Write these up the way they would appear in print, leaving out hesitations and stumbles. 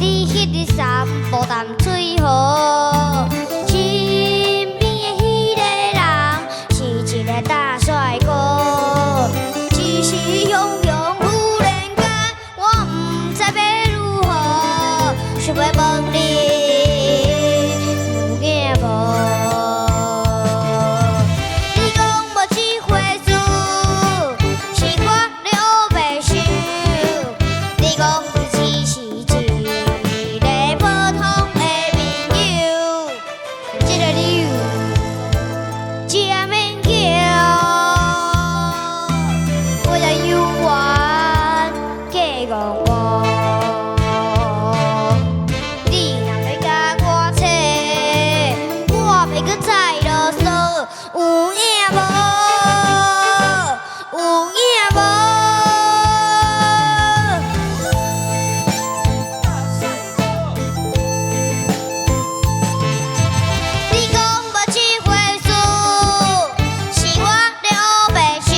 你彼日三步淡水河，身邊的彼个人是一个大帥哥，一時雄雄忽然間，我毋知欲如何，想欲問你有影無？你講無這回事，是我咧烏白想。你講你只是一个普通的朋友，這个理由真勉強，我也猶原假戇戇。你若欲共我揣，我袂閣再囉嗦，有影無？有影無？你講無這回事，是我咧烏白想。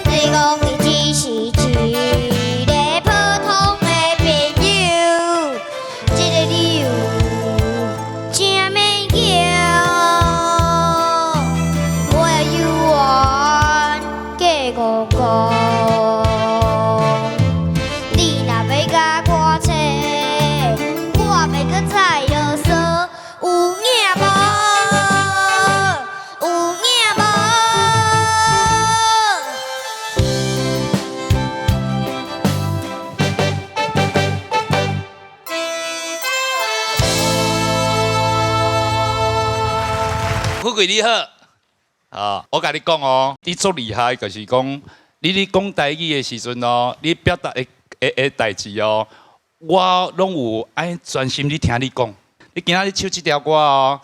你講你只是一个普通的朋友，這个理由真勉強，我也猶原假戇戇。你若欲共我揣，我袂閣再囉嗦，有影無？有影無？富貴你好，啊，我共你講哦，你足厲害，就是講你咧講台語的時陣哦，你表達的代誌哦，我攏有愛專心咧聽你講。你今仔日唱這條歌哦，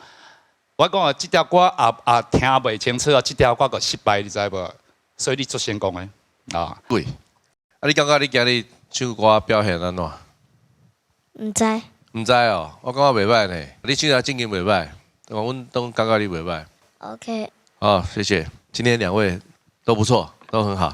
我講啊，這條歌也也聽袂清楚啊，這條歌就失敗，你知無？所以你足成功的啊。對，啊，你感覺你今日唱歌表現按怎？毋知。毋知哦，我感覺袂䆀呢。你唱得正經袂䆀，阮攏感覺你袂䆀。 OK。好，謝謝。今天兩位都不錯，都很好。